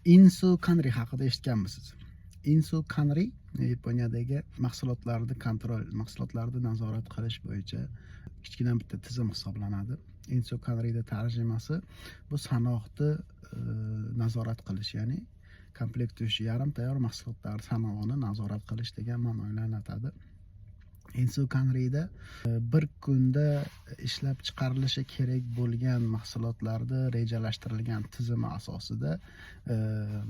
Insu Kanri haqida eshitganmisiz? Insu Kanri Yaponiyadagi mahsulotlarni контроль, mahsulotlarni nazorat qilish bo'yicha kichkina bitta tizim hisoblanadi. Insu Kanrida tarjimasi bu sanoqni nazorat qilish, ya'ni комплектующий, yarim tayyor mahsulotlar sanog'ini nazorat qilish degan ma'noni anglatadi. Insu Kanrida bir kunda ishlab chiqarilishi kerak bo'lgan mahsulotlarni rejalashtirilgan tizimi asosida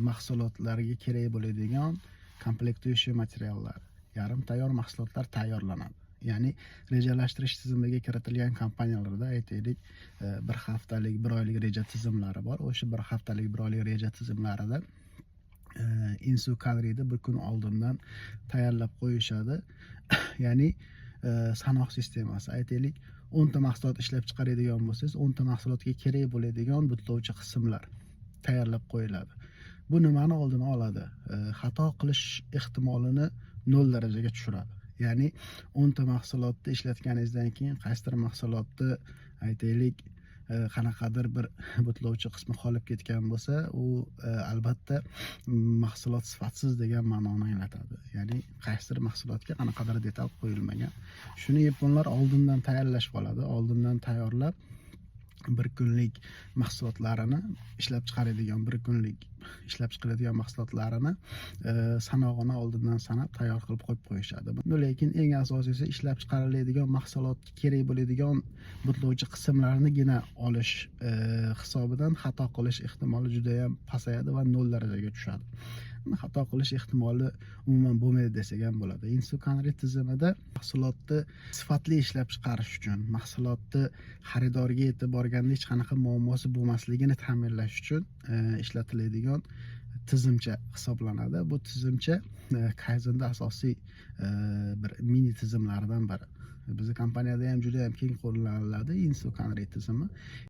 mahsulotlarga kerak bo'ladigan комплектующий materiallar, yarim tayyor mahsulotlar tayyorlanadi. Ya'ni rejalashtirish tizimiga kiritilgan kompaniyalarda, aytaylik, bir haftalik, bir oylik reja tizimlari bor. O'sha bir haftalik, bir oylik reja tizimlarida Insu Kanrida bir kun oldindan tayyorlab qo'yishadi. Ya'ni sanoq sistemasi, aytaylik, 10 ta mahsulot ishlab chiqaradigan bo'lsangiz, 10 ta mahsulotga kerak bo'ladigan butlovchi qismlar tayyorlab qo'yiladi. Bu nimani oldini oladi? Xato qilish ehtimolini nol darajaga tushiradi. Ya'ni 10 ta mahsulotni ishlatganingizdan keyin qaysidir mahsulotni, aytaylik, qanaqadir bir butlovchi qismi qolib ketgan bo'lsa, u albatta mahsulot sifatsiz degan ma'noni anglatadi. Ya'ni qaysidir mahsulotga qanaqadir detal qo'yilmagan. Shuni yaponlar oldindan tayyorlashib oladi. Oldindan tayyorlab, bir kunlik mahsulotlarini ishlab chiqaradigan, bir kunlik ishlab chiqaradigan mahsulotlarini sanog'ini oldindan sanab, tayyor qilib qo'yib qo'yishadi. Lekin eng asosiysi, ishlab chiqariladigan mahsulotga kerak bo'ladigan butlovchi qismlarnigina olish hisobidan xato qilish ehtimoli judayam pasayadi va nol darajaga tushadi. Xato qilish ehtimoli umuman bo'lmaydi desak ham bo'ladi. Insu Kanri tizimida mahsulotni sifatli ishlab chiqarish uchun, mahsulotni xaridorga yetib borganda hech qanaqa muammosi bo'lmasligini ta'minlash uchun ishlatiladigan tizimcha hisoblanadi. Bu tizimcha kayzenda asosiy bir mini tizimlaridan biri. Bizni kompaniyada ham juda yam keng qo'llaniladi Insu Kanri tizimi.